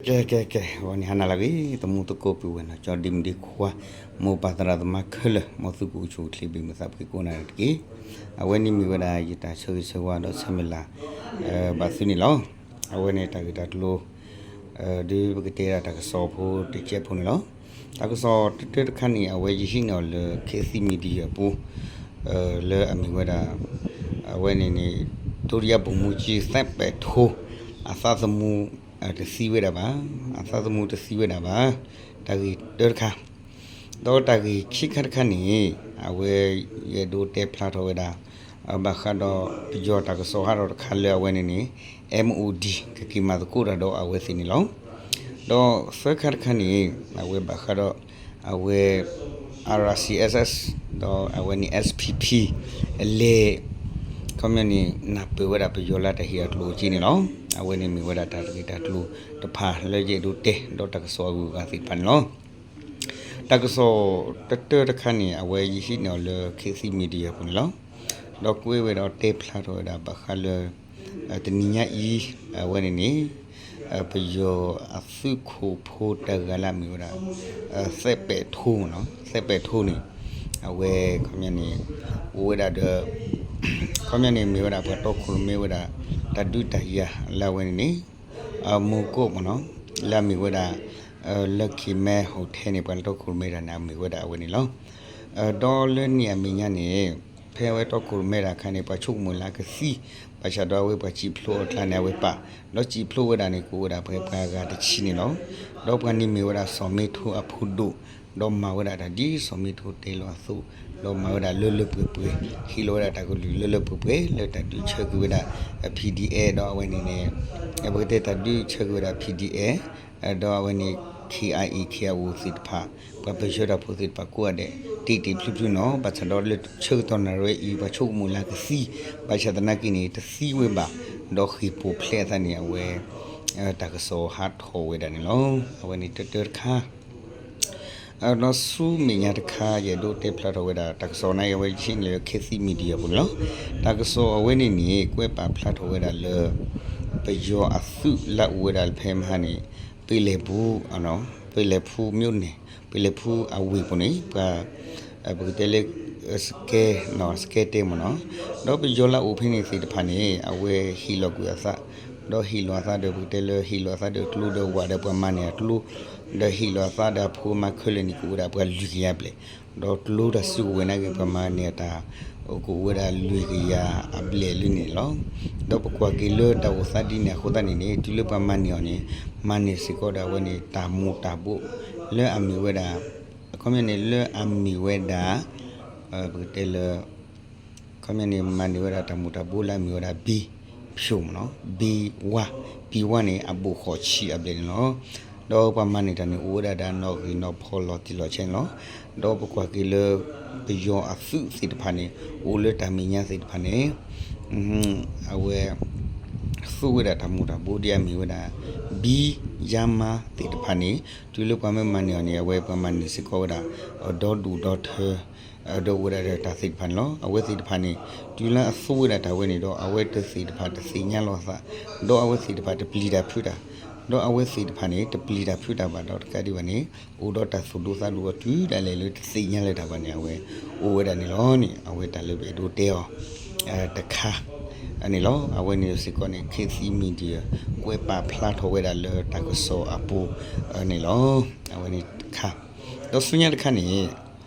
ကဲ ကဲ ကဲ ဂီၤန့ၣ်ဟါနၤလၢအဂ့ၤ သမူသကိးပုၢ်ဝဲၢ်နီၢ်ကၠီ ဒ့မုၣ်ဒ့ခွါ မိၢ်ပၢ်သရၣ်သမါခဲလၢာ် မ်သုကအိၣ်ဆူၣ်အိၣ်ချ့ ဘၣ်မုာ်သးဖှံကိးဂၤဒဲးတက့ၢ်. အဝဲန့ၣ်မ့ၢ်ဝဲဒၣ်ယတၢ်ဆၢဂ့ၤဆၢဝါဒီးဆၢမုၢ်လၢ် ဘၣ်သုန့ၣ်လီၤ. အဝဲန့ၣ်တၢ်ဂ့ၢ်တၢ်ကျိၤ ဒ်ပကတဲဒၣ်တၢ်ကစီၣ်ဖိတကဲးဖိန့ၣ်လီၤ. တၢ်ကစီၣ်တၢတၢတခါန့ၣ် အဝဲယဟံးန့ၢ်အီၤလၢ ခေတ်သစ် Media အပူၤ လၢအမ့ၢ်ဝဲဒၣ် အဝဲန့ၣ်န့ၣ် ဒုတိယဗိုလ်မှူးကြီး သဲပဲာ်ထိ အသးသမူ တသံဝဲဒၣ်ဘၣ်, အသးသမူတသံဝဲဒၣ်ဘၣ်, တၢ်ဂ့ၢ်တၢတခါ, ဒီးတၢ်ဂ့ၢ်ခံခါတခါန့ၣ် အဝဲယအဲၣ်ဒိးတဲဖျါထီၣ်ဝဲဒၣ် ဘၣ်ဃးဒီးပယီၤတၢ်ကစီၣ်ဟးထီၣ်တခါလၢအဝဲန့ၣ်န့ၣ် MOD ကက့ၤမၤသကိးတၢ်ဒီးအဝဲသ့ၣ်န့ၣ်လီၤ. ဒီးသၢခါတခါန့ၣ် အဝဲဘၣ်ဃးဒီး အဝဲ RCSS ဒီးအဝဲန့ၣ် SSPP အလဲၤ ခီပညီန့ၣ် နၢ်ပၢၢ်ဝဲဒၣ်ပယီၤလၢတၢ်ဟ့ၣ်အကျိၤအစ့န့ၣ်လီၤ. အဝဲန့ၣ်မ့ၢ်ဝဲဒၣ်တၢ်ဂ့ၢ်တၢ်ကျိၤတဖၣ်လၢယအဲၣ်ဒိးတဲ ဒီးတၢ်ကစီၣ်အဂုၤအဂၤသ့ၣ်တဖၣ်န့ၣ်လီၤ. တၢ်ကစီၣ်တၢတၢတခါန့ၣ် အဝဲယဟံးန့ၢ်အီၤလၢ ခေတ်သစ် Media အပူၤန့ၣ်လီၤ. ဒီးကွဲးဝဲဒီးတဲဖျါထီၣ်ဝဲဒၣ်ဘၣ်ဃးလၢ တနံၤညါအံၤ အဝဲန့ၣ်န့ၣ် ပယီၤအသုးခိၣ်ဖိတဂၤလၢအမ့ၢ်ဝဲဒၣ် သဲပဲာ်ထိ သဲပဲာ်ထိန့ၣ် အဝဲ ခီပညီန့ၣ် အိၣ်ဝဲဒၣ်ဒီး ခီပညီန့ၣ်မ့ၢ်ဝဲဒၣ်ပှၤတီခိၣ်ရိၣ်မဲဝဲဒၣ် တၢ်ဒုးတၢ်ယၤလၢအဝဲန့ၣ်န့ၣ် မူကိၣ်မ့ၢ်နီၤ လၢအမ့ၢ်ဝဲဒၣ် လၢ Kimmel Hotel န့ၣ် ပှၤလၢတီခိၣ်ရိၣ်မဲတၢ်န့ၣ် အမ့ၢ်ဝဲဒၣ်အဝဲန့ၣ်လီၤ. ဒီးလၢန့ၣ်အမဲာ်ညါန့ၣ် ဖဲအဝဲတီခိၣ်ရိၣ်မဲတၢ်အခါန့ၣ် ပှၤဆိကမိၣ်လၢအကသံ ဘၣ်ဆၣ်ဒီးအဝဲပှၤစံၣ်ဖျိးအကျါန့ၣ် အဝဲပာ် ဒီးစံၣ်ဖျိးဝဲဒၣ်န့ၣ် ကအိၣ်ဝဲဒၣ်ပှၤ ပှၤဂၤတဆံန့ၣ်လီၤ. ဒီးပှၤန့ၣ်မ့ၢ်ဝဲဒၣ်စီၤမ့ထိအဖိဒိၣ် ဒီးမၤဝဲဒၣ်တၢ်ဒ်စီၤမ့ထိတဲလီၤအသိး ဒီးမၤဝဲဒၣ်လၢလၢပှဲၤပှဲၤ ဟ့ၣ်လီၤဝဲဒၣ်တၢ်ကလုၢ်လၢလၢပှဲၤပှဲၤ လၢတၢ်ဒုးဆၢက့ၤဝဲဒၣ် PDF ဒီးအဝဲန့ၣ်န့ၣ် ပကတဲတၢ်ဒုးဆၢက့ၤဝဲဒၣ် PDF ဒီးအဝဲန့ၣ် KIA KIO သ့ၣ်တဖၣ် ပှၤပၢၢ်ဆၢတၢ်ဖိသ့ၣ်တဖၣ်ကိးဂၤဒဲး တ့တ့ဖျုဖျုနီၤ ဘၣ်ဆၣ်ဒီးလၢဆၢကတီၢ်နၣ်ရံၣ်ဝဲအံၤ ပှၤဆိကမိၣ်လၢကသံ ဘၣ်ဆၣ်သနာ်က့န့ၣ် တသံဝဲဘၣ် ဒီးဃ့ၢ်ပူၤဖျဲးအသးန့ၣ် အဝဲ တၢ်ကစီၣ်ဟးထီၣ်ဝဲဒၣ်န့ၣ်လီၤ. အဝဲန့ၣ်တၢတၢတခါ ဒီးဆူမဲာ်ညါတခါ ယအဲၣ်ဒိးတဲဖျါထီၣ်ဝဲဒၣ် တၢ်ကစီၣ်န့ၣ် အဝဲယဟံးန့ၢ်လၢ ခေတ်သစ် Media အပူၤန့ၣ်လီၤ. တၢ်ကစီၣ်အဝဲန့ၣ်န့ၣ် ကွဲးပာ်ဖျါထီၣ်ဝဲဒၣ်လၢ ပယီၤအသုးလၢအအိၣ်ဝဲဒၣ်ဖဲမဟါန့ၣ် ပ့လဲၣ်ပူၤ ပ့လဲၣ်ဖူမြို့န့ၣ် ပ့လဲၣ်ဖူအဝ့ၢ်ပူၤန့ၣ် ပှၤ ပကတဲလၢ စကဲ စကဲတဲမ့ၢ်နီၤ ဒီးပယီၤလၢအအိၣ်ဖဲန့ၣ်သ့ၣ်တဖၣ်န့ၣ် အဝဲဟ့ၣ်လီၤကွံာ်အသး ဒီးဟ့ၣ်လီၤအသးဒီး ပကတဲလၢဟ့ၣ်လီၤအသးဒီးကျိဒီးဝးဒီးပှၤမၤန့ၢ်အကျိ ဒီးဟ့ၣ်လီၤအသးဒီးအဖိအမါခဲလၢာ်န့ၣ် ကအိၣ်ဝဲဒၣ်ပှၤလွံၢ်ကယၤဘျဲၣ် ဒီးကျိတၢ်စုကဝဲၤနာ်က့ ပှၤမၤန့ၢ်အတၢ် ကအိၣ်ဝဲဒၣ်လွံၢ်ကယၤအဘျဲၣ်လၢန့ၣ်လီၤ. ဒီးပကွၢ်က့ၤလၢတၢ်အိၣ်သးဒ်န့ၣ်အဃိသတးန့ၣ်န့ၣ် တုၤလၢပှၤမၤန့ၢ်အီၤန့ၣ် မၤန့ၢ်စ့ၢ်ကီးဒၣ်ဝဲန့ၣ် တၢ်မူၤတၢ်ဘိ လၢအမ့ၢ်ဝဲဒၣ် အခီပညီန့ၣ် လၢအမ့ၢ်ဝဲဒၣ် ပကတဲလၢ ခီပညီန့ၣ် မၤန့ၢ်ဝဲဒၣ်တၢ်မူၤတၢ်ဘိလၢအမ့ၢ်ဝဲဒၣ် ဘံဖျိးမ့ၢ်နီၤ ဘံဝါ ဘံဝါန့ၣ် အဘိၣ်ဃိးဆံအဘျဲၣ်န့ၣ်လီၤ. ဒီးပှၤမၤန့ၢ်တၢ်န့ၣ် အိၣ်ဝဲဒၣ်ဒီးနီၣ်ဂံၢ်နီၣ်ဖီလီၤတံၢ်လီၤဆဲးန့ၣ်လီၤ. ဒီးပကွၢ်က့ၤလၢ ပယီၤအသုးသ့ၣ်တဖၣ်န့ၣ် အိၣ်လၢတၢ်မဲာ်ညါသ့ၣ်တဖၣ်န့ၣ် အဝဲ သူဝဲဒၣ်တၢ်မူၤတၢ်ဘိဒ်အမ့ၢ်ဝဲဒၣ် ဘံယါမါသ့ၣ်တဖၣ်န့ၣ် တုၤလၢပှၤမ့ၢ်မၤန့ၢ်အီၤန့ၣ် အဝဲပှၤမၤန့ၢ်စ့ၢ်ကီးဝဲဒၣ် ဒီဒူၣ်ဒီထၢ ဒီးအိၣ်ဝဲဒၣ်ဒီးတၢ်သ့ၣ်တဖၣ်န့ၣ်လီၤ. အဝဲသ့ၣ်တဖၣ်န့ၣ် တုၤလၢအသူဝဲဒၣ်တၢ်ဝဲန့ၣ်ဒီး အဝဲသ့ၣ်တဖၣ်တသ့ၣ်ညါလီၤအသး ဒီးအဝဲသ့ၣ်တဖၣ်တပျံၤတၢ်ဖုးတၢ် ဒီးအဝဲသ့ၣ်တဖၣ်န့ၣ် တပျံၤတၢ်ဖုးတၢ်ဘၣ်ဒီးတကးဒံးဘၣ်န့ၣ် အိၣ်ဒီးတၢ်သိၣ်လိသးလိအတုၤဒၣ်လဲာ်လၢတသ့ၣ်ညါလၢၤတၢ်ဘၣ်န့ၣ် အဝဲအိၣ်ဝဲဒၣ်န့ၣ်လီၤန့ၣ် အဝဲတၢ်လၢပအဲၣ်ဒိးတဲအီၤ တခါ န့ၣ်လီၤ. အဝဲန့ၣ်စ့ၢ်ကီးန့ၣ် ခေတ်သစ် Media ကွဲးပာ်ဖျါထီၣ်ဝဲဒၣ်လၢတၢ်ကစီၣ်အပူၤန့ၣ်လီၤ. အဝဲန့ၣ်တခါ ဒီးဆူညါတခါန့ၣ်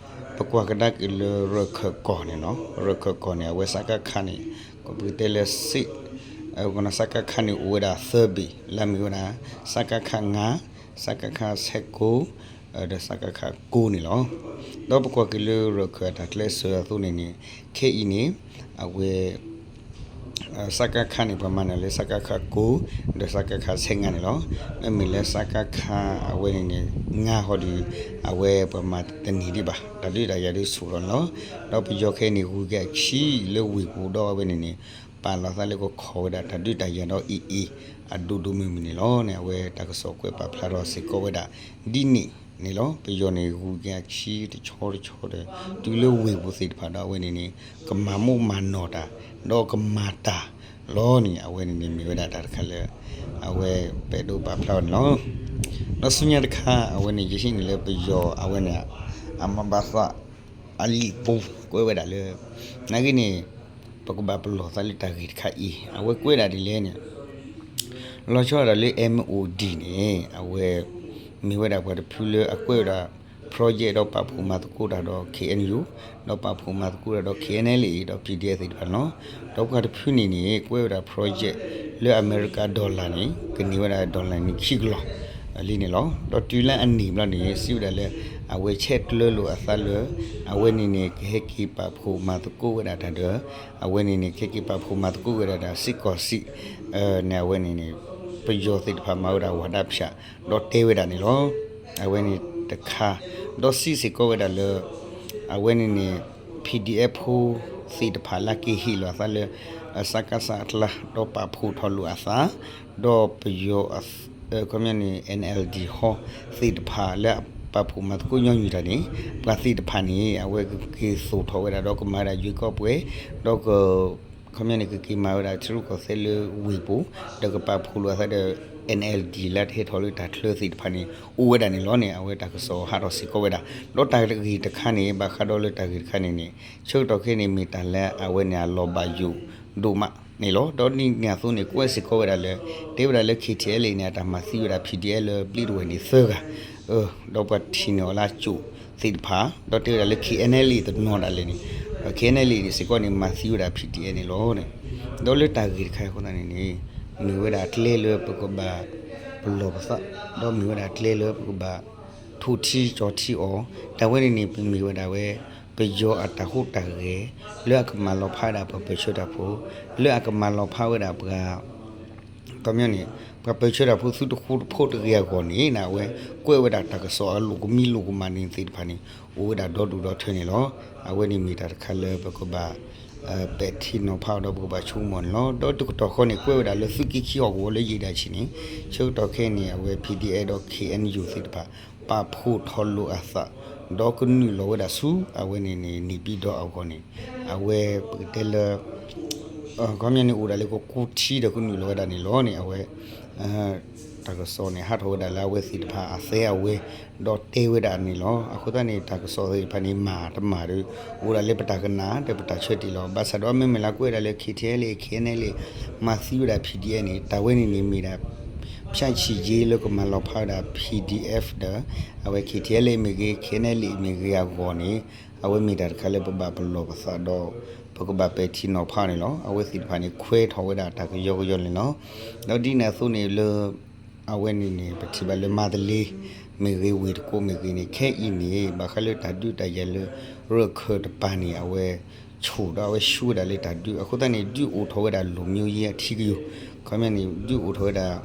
ပကွၢ်ကဒါက့ၤလၢရၢၢ်ခၢၣ်ကီၢ်န့ၣ်နီၤ ရၢၢ်ခၢၣ်ကီၢ်န့ၣ် အဝဲစကခန့ၣ် ပကတဲလၢစ့ၣ် စကခန့ၣ် အိၣ်ဝဲဒၣ်သၢဘ့ၣ် လၢအမ့ၢ်ဝဲဒၣ် စကခ ငါး စကခ ဆယ့်ကိုး ဒီးစကခ ကိုးန့ၣ်လီၤ. ဒီးပကွၢ်က့ၤလၢရၢၢ်ခၢၣ်အတၢ်ကျဲးစၢးအသိးန့ၣ်န့ၣ် ခဲအံၤန့ၣ် အဝဲ စကခန့ၣ် ပှၤမၤန့ၢ်လၢ စကခ ကိုး ဒီး စကခ ဆယ့်ငါးန့ၣ်လီၤ. မ့မ့ၢ်လၢ စကခ အဝဲန့ၣ်န့ၣ် ငါးဟီဒီး အဝဲပှၤမၤတန့ၢ်ဒံးဘၣ် တၢ်ဒုးတၢ်ယၤဒုးဆူၣ်လီၤန့ၣ်လီၤ. ဒီးပယီၤခဲအံၤန့ၣ် ဂုၤက့ၤအခံလၢဝ့ၢ်ပူၤဒီးအဝဲန့ၣ်န့ၣ် ပာ်လီၤသးလၢကခိးဝဲဒၣ်တၢ်ဒုးတၢ်ယၤဒီး AA အဒိၣ်ဒိၣ်မုၢ်မုၢ်န့ၣ်လီၤန့ၣ် အဝဲတၢ်ကစီၣ်ကွဲးပာ်ဖျါထီၣ်စ့ၢ်ကီးဝဲဒၣ် ဒ်န့ၣ်န့ၣ်လီၤ. ပယီၤန့ၣ်ဂုၤက့ၤအခံတဆီတဆီဒီး တုၤလၢဝ့ၢ်ပူၤသ့ၣ်တဖၣ်ဒီးအဝဲန့ၣ်န့ၣ် ကမၤမိၢ်မၤနီၢ်တၢ် ဒီးကမၤတၢ်လီၤန့ၣ် အဝဲန့ၣ်န့ၣ်မ့ၢ်ဝဲဒၣ်တၢ်တခါလၢ အဝဲပအဲၣ်ဒိးပာ်ဖျါအီၤန့ၣ်လီၤ. ဒီးဆူညါတခါ အဝဲန့ၣ် ယဟံးန့ၢ်လၢပယီၤအဝဲန့ၣ် အမၤဘၣ်သး အလံာ်ပူၤ ကွဲးဝဲဒၣ်လၢ နာ်က့န့ၣ် ပကဘၣ်ပလီၢ်သးလၢတၢ်ဂ့ၢ်တခါအံၤ အဝဲကွဲးဒၣ်ဒ်လဲၣ်န့ၣ် လီၤဆီဒၣ်တၢ်လၢ MOD န့ၣ် အဝဲ မ့ၢ်ဝဲဒၣ်ပှၤတဖုလၢအကွဲးဝဲဒၣ် project ဒီးပာ်ဖှိၣ်မၤသကိးတၢ်ဒီး KNU ဒီးပာ်ဖှိၣ်မၤသကိးတၢ်ဒီး KNLA ဒီး PDF သ့ၣ်တဖၣ်န့ၣ်လီၤ. ဒီးပှၤတဖုန့ၣ်န့ၣ် ကွဲးဝဲဒၣ် project လၢအမဲရကၤ dollar န့ၣ် ကန့ၢ်ဝဲဒၣ် dollar န့ၣ် ခံကလီၢ် လံန့ၣ်လီၤ. ဒီးတုၤလၢအန့ၢ်ဘျီန့ၣ် စံးဝဲဒၣ်လၢ အဝဲဆဲးကျၢလိာ်အသးလၢ အဝဲန့ၣ်န့ၣ် ကဟဲက့ၤပာ်ဖှိၣ်မၤသကိးဝဲဒၣ်တၢ်ဒီး အဝဲန့ၣ်န့ၣ် ကဟဲက့ၤပာ်ဖှိၣ်မၤသကိးဝဲဒၣ်တၢ်စ့ၢ်ကီးစံး န့ၣ် အဝဲန့ၣ်န့ၣ် ပယီၤသ့ၣ်တဖၣ်မၤဝဲဒၣ်ဝၤဒၣ်ဖၠး ဒီးတဲဝဲဒၣ်န့ၣ်လီၤ. အဝဲန့ၣ်တခါ ဒီးစံးစ့ၢ်ကီးဝဲဒၣ်လၢ အဝဲန့ၣ်န့ၣ် PDF ဖိသ့ၣ်တဖၣ်လၢက့ၤဟ့ၣ်လီၤအသးလၢ စကစ အကျါ ဒီးပာ်ဖှိၣ်ထီၣ်လိာ်အသး ဒီးပယီၤ ခီပညီန့ၣ် NLD ဟီသ့ၣ်တဖၣ်လၢအပာ်ဖှိၣ်မၤသကိးညီနုၢ်တၢ်န့ၣ် ပှၤသ့ၣ်တဖၣ်န့ၣ် အဝဲကက့ၤသိၣ်ထီၣ်ဝဲဒၣ်ဒီးကမၤဝဲဒၣ်ယွၤကီၢ်ပှဲၤ ဒီး ခီပညီန့ၣ် ကက့ၤမၤဝဲဒၣ်ထံရူၢ်ကီၢ်သဲးလၢဝ့ၢ်ပူၤ ဒီးကပာ်ဖှိၣ်လိာ်အသးဒီး NLD လၢတဟဲထီၣ်လၢတၢ်ချၢသ့ၣ်တဖၣ်န့ၣ် အိၣ်ဝဲဒၣ်န့ၣ်လီၤန့ၣ် အဝဲတၢ်ကစီၣ်ဟးထီၣ်စ့ၢ်ကီးဝဲဒၣ် ဒီးတၢ်ဂ့ၢ်တခါန့ၣ် ဘၣ်ဃးဒီးလၢတၢ်ဂ့ၢ်တခါန့ၣ်န့ၣ် ဆၢကတီၢ်ခဲအံၤန့ၣ် မ့ၢ်တၢ်လၢအဝဲန့ၣ်အလီၤဘၣ်ယိၣ်ဒိၣ်မးန့ၣ်လီၤ. ဒီးဒ်န့ၣ်အသိးန့ၣ် ကွဲးစ့ၢ်ကီးဝဲဒၣ်လၢ တဲဝဲဒၣ်လၢ KTLA န့ၣ် အတၢ်မၤသံဝဲဒၣ် PDF လၢဘျ့းတဝဲၢ်န့ၣ်သၢဂၤ ဒီးပှၤထံၣ်န့ၢ်အီၤလၢအကၠိၣ်သ့ၣ်တဖၣ် ဒီးတဲဝဲဒၣ်လၢ KNLA တနီၤဒၣ်လဲာ်န့ၣ် KNLA န့ၣ်စ့ၢ်ကီးန့ၣ် မၤသံဝဲဒၣ် PDF န့ၣ်လီၤန့ၣ် ဒီးလၢတၢ်ဂ့ၢ်တခါအံၤအဃိသတးန့ၣ်န့ၣ် မ့ၢ်ဝဲဒၣ်ကျဲလၢပကဘၣ်ပလီၢ်ပသး ဒီးမ့ၢ်ဝဲဒၣ်ကျဲလၢပကဘၣ် ထိၣ်ထံကၠီၤထံအီၤ တၢ်ဝဲန့ၣ်န့ၣ် ပမ့ၢ်ဝဲဒၣ်ဝဲ ပယီၤအတၢ်ဟူးတၢ်ဂဲၤ လၢအကမၤလီၤဖးဝဲဒၣ်ပှၤပၢၢ်ဆၢတၢ်ဖိ လၢအကမၤလီၤဖးဝဲဒၣ်ပှၤ ခီပညီန့ၣ် ပှၤပၢၢ်ဆၢတၢ်ဖိသုတဃူတဖိးတဂ့ၤအဂီၢ်န့ၣ် အဝဲကွဲးဝဲဒၣ်တၢ်ကစီၣ်အလိၣ်ကမံလိၣ်ကမၣ်န့ၣ်သ့ၣ်တဖၣ်န့ၣ် အိၣ်ဝဲဒၣ်ဒီဒူၣ်ဒီထၢန့ၣ်လီၤ. အဝဲန့ၣ်မ့ၢ်တၢ်တခါလၢပကဘၣ် ပဲာ်ထံနီၤဖးအီၤဒီးပကဘၣ်ဆိကမိၣ်န့ၣ်လီၤ. ဒီးတကတီၢ်ဃီန့ၣ် ကွဲးဝဲဒၣ်လၢသုးက့ခံဟီၣ်ကဝီၤလၢယံာ်ဒၣ်ဆံးန့ၣ် ဆၢကတီၢ်ခဲအံၤန့ၣ် အဝဲ PDF ဒီး KNU သ့ၣ်တဖၣ် ပာ်ဖှိၣ်ထီၣ်လိာ်အသး ဒီးကနုာ်လီၤဝဲဒၣ်ဆူ အဝဲန့ၣ်န့ၣ် န့ၣ်ပံၤဒီးအဂီၢ်န့ၣ် အဝဲပကတဲလၢ ခီပညီန့ၣ် အိၣ်ဒၣ်လၢကကူထံဒီးကနုာ်လီၤဝဲဒၣ်န့ၣ်လီၤန့ၣ် အဝဲ တၢ်ကစီၣ်န့ၣ် ဟးထီၣ်ဝဲဒၣ်လၢအဝဲသ့ၣ်တဖၣ်အသဲအဝဲ ဒီးတဲဝဲဒၣ်န့ၣ်လီၤ. အဃိသတးန့ၣ် တၢ်ကစီၣ်သ့ၣ်တဖၣ်န့ၣ် မၤတမၤဒီး အိၣ်ဒၣ်လၢပတၢ်ကနၣ် ဒီးပတၢ်ဆၢတဲာ်လီၤ. ဘၣ်ဆၣ်ဒီးမ့မ့ၢ်လၢကွဲးဒၣ်လၢ KTLA KNLA မၤသံဝဲဒၣ် PDF န့ၣ် တၢ်ဝဲန့ၣ်န့ၣ်မ့ၢ်ဒၣ် ဖြန့်ချိရေး လၢကမၤလီၤဖးဝဲဒၣ် PDF ဒီး အဝဲ KTLA မ့ၢ်ဂ့ၤ KNLA မ့ၢ်ဂ့ၤအဂီၢ်န့ၣ် အဝဲမ့ၢ်တၢ်တခါလၢပဘၣ်ပလီၢ်ပသးဒီး ပကဘၣ်ပဲာ်ထံနီၤဖးန့ၣ်လီၤ. အဝဲသ့ၣ်တဖၣ်န့ၣ် ခွဲးထီၣ်ဝဲဒၣ်တၢ်ကယီကယီန့ၣ်လီၤ. ဒီးဒ်န့ၣ်အသိးန့ၣ်လၢ အဝဲန့ၣ်န့ၣ် ပထံၣ်ဘၣ်လၢမၤတလ့ မ့ၢ်ဂ့ၤ ဝ့ၢ်တကိးမ့ၢ်ဂ့ၤန့ၣ် ခဲအံၤန့ၣ် ဘၣ်ဃးလၢတၢ်ဒုးတၢ်ယၤလၢ ရခၢၣ်တပၤန့ၣ် အဝဲ ဆိၣ်ဒီးအဝဲဆူဝဲဒၣ်လၢတၢ်ဒုး အဃိသတးန့ၣ် ဒုးအိၣ်ထီၣ်ဝဲဒၣ်လိာ်မျိုးရေးအထံကယိာ် ခီပညီန့ၣ် ဒုးအိၣ်ထီၣ်ဝဲဒၣ်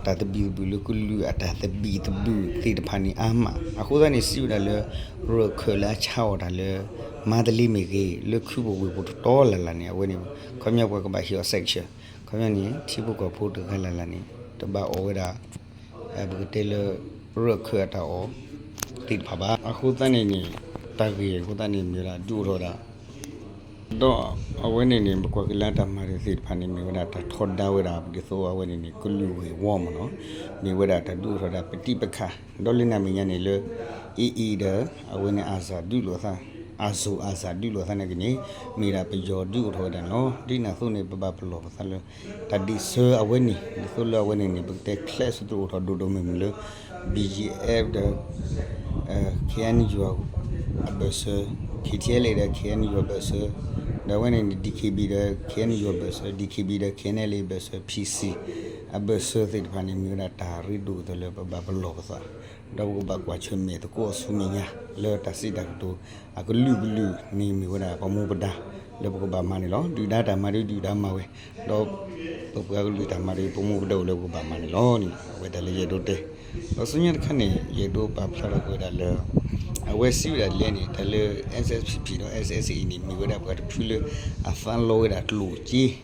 တၢ်သဘံၣ်သဘုၣ်လၢကလုာ်အတၢ်သဘံၣ်သဘုၣ်သ့ၣ်တဖၣ်န့ၣ်အါမး အဃိသတးန့ၣ် စံးဝဲဒၣ်လၢ ရခၢၣ်လၢအဆါအီၣ်တၢ်လၢ မၤတလ့မ့ၢ်ဂ့ၤ လၢခုပူၤဝ့ၢ်ပူၤတတီလၢ်လၢ်န့ၣ် အဝဲန့ၣ် ခီပညီပှၤကဘၣ်ဟ့ၣ်အီၤ sanction ခီပညီန့ၣ် ထံဖိကီၢ်ဖိတဂၤလၢ်လၢ်န့ၣ် တဘၣ်အီၣ်ဝဲဒၣ် ပကတဲလၢ ရခၢၣ်အတၢ်အီၣ်သ့ၣ်တဖၣ်ဘၣ်. အဃိသတးန့ၣ်န့ၣ် တၢ်ဂ့ၢ်အဃိသတးန့ၣ် မ့ၢ်ဝဲဒၣ်ဒုးအိၣ်ထီၣ်ဝဲဒၣ် ဒီးအဝဲန့ၣ်န့ၣ် ပကွၢ်က့ၤလၢတၢ်မၤတၢ်သ့ၣ်တဖၣ်န့ၣ် မ့ၢ်ဝဲဒၣ်တၢ်ထီဒါဝဲဒၣ် ဒ်သိးအဝဲန့ၣ်န့ၣ် ကလုာ်ဂ့ၢ်ဝီမ့ၢ်နီၤ မ့ၢ်ဝဲဒၣ်တၢ်ဒုးအိၣ်ထီၣ်ဝဲဒၣ်ပဋိပက္ခ ဒီးလၢနၤမဲာ်ညါန့ၣ်လၢ AA ဒီး အဝဲန့ၣ် ARSA ဒုးလိာ်အသး ARSA ARSA ဒုးလိာ်အသးနာ်က့န့ၣ် မ့ၢ်ဒၣ်ပယီၤဒုးအိၣ်ထီၣ်ဝဲဒၣ်န့ၣ်လီၤ. ဒ်န့ၣ်အသိးန့ၣ် ပဘၣ်ပလီၢ်ပသးလၢ တၢ်ဒ့ၣ်စၢၤအဝဲန့ၣ် ဒ်သိးလၢအဝဲန့ၣ်န့ၣ် ပကတဲချဲးစူတြိၤအိၣ်ထီၣ်ဒိၣ်ဒိၣ်မုၢ်မုၢ်လၢ BGF ဒီး KNU အဘၢၣ်စၢၤ KTLA ဒီး KNU အဘၢၣ်စၢၤ ဒီးအဝဲန့ၣ်န့ၣ် DKB ဒီး KNU အဘၢၣ်စၢၤ DKB ဒီး KNLA အဘၢၣ်စၢၤ PC အဘၢၣ်စၢၤသ့ၣ်တဖၣ်န့ၣ် မ့ၢ်ဝဲဒၣ်တၢ်ရ့ဒိၣ်ကတၢၢ်လၢပဘၣ်ပလီၢ်ပသး ဒီးပကဘၣ်ကွၢ်ဆၢၣ်မဲာ်သကိးအီၤဆူမဲာ်ညါ လၢတၢ်စံးတၢ်ကတိၤ အကလုာ်ကလုာ်န့ၣ်မ့ၢ်ဝဲဒၣ်ပမူပဒါ လၢပကဘၣ်မၤန့ၣ်လီၤ. ဒုၣ်ဒါတၢ်မၤဒီးဒုၣ်ဒါမၤဝဲ ဒီး ပပှၤကလုာ်တၢ်မၤဒီးပမူပဒါအိၣ်လၢပကဘၣ်မၤန့ၣ်လီၤန့ၣ် အဝဲတၢ်လၢယအဲၣ်ဒိးတဲ ဒီးဆူညါတခါန့ၣ် ယအဲၣ်ဒိးပာ်ဖျါထီၣ်က့ၤဝဲဒၣ်လၢ အဝဲစံးဝဲဒၣ်ဒ်လဲၣ်န့ၣ် တၢ်လၢ SSPP ဒီး SSA အံၤန့ၣ် မ့ၢ်ဝဲဒၣ်ပှၤတဖုလၢ အသးလီဝဲဒၣ်ကျိၣ်စ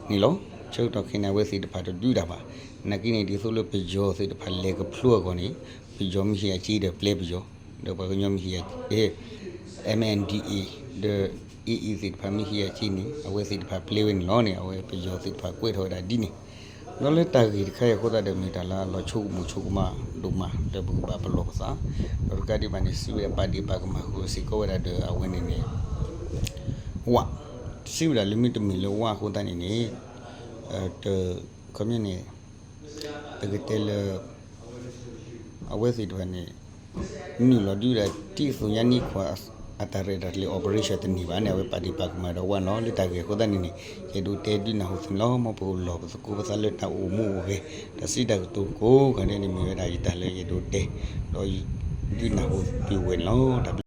့န့ၣ်လီၤ. ဆၢကတီၢ်ခဲအံၤန့ၣ် အဝဲသ့ၣ်တဖၣ်တဒုးတၢ်ဘၣ်. နာ်က့န့ၣ် ဒ်သိးလၢပယီၤသ့ၣ်တဖၣ်လဲၤကဖျိအဂီၢ်န့ၣ် ပယီၤမ့ၢ်ဟ့ၣ်အစ့ဒီးပျဲပယီၤ, ဒီးပှၤကညီမ့ၢ်ဟ့ၣ်အ MNDAA ဒီး AA သ့ၣ်တဖၣ်မ့ၢ်ဟ့ၣ်အစ့န့ၣ် အဝဲသ့ၣ်တဖၣ်ပျဲဝဲန့ၣ်လီၤန့ၣ် အဝဲပယီၤသ့ၣ်တဖၣ်ကွဲးထီၣ်ဝဲဒၣ်ဒ်န့ၣ်. ဒီးလၢတၢ်ဂ့ၢ်တခါအံၤအဃိသတးဒီး မ့ၢ်တၢ်လၢအလီၤဆိကမိၣ်ဆိကမးဒိၣ်မး ဒီးပကဘၣ်ပလီၢ်ပသး, ဒီးတကးဒံးဘၣ်န့ၣ် စံးဝဲဒၣ်ပာ်ဒ့ၣ်ပာ်ကမၣ်ဃုာ်စ့ၢ်ကီးဝဲဒၣ်ဒီးအဝဲန့ၣ်န့ၣ် ဝ, စံးဝဲဒၣ်လၢမ့တမ့ၢ်လၢဝအဃိသတးန့ၣ်န့ၣ် တ, ခီပညီန့ၣ် ပကတဲလၢ အဝဲသ့ၣ်တဖၣ်န့ၣ် နုာ်လီၤဒုးဒၣ်တံၢ်သူညါနံၣ်ခွါ အတၢ်ရဲၣ်တၢ်ကျဲၤ operation တန့ၢ်ဘၣ်န့ၣ် အဝဲပာ်ဒ့ၣ်ပာ်ကမၣ်ဒီးဝဲလီၤ. လၢတၢ်ဂ့ၢ်အဃိသတးန့ၣ်န့ၣ် ယအဲၣ်ဒိးတဲဒုးနၢ်ဟူသုန့ၣ်လီၤ. မ်ပကလီၢ်ပသကိးပသးလၢတၢ်အိၣ်မူအိၣ်ဂဲၤ တၢ်စံးတၢ်ကတိၤကိးဂၤဒဲးန့ၣ် မ့ၢ်ဝဲဒၣ်ယတၢ်လၢယအဲၣ်ဒိးတဲ ဒီးဒုးနၢ်ဟူသုဝဲန့ၣ်လီၤ. တၢ်ဘျုး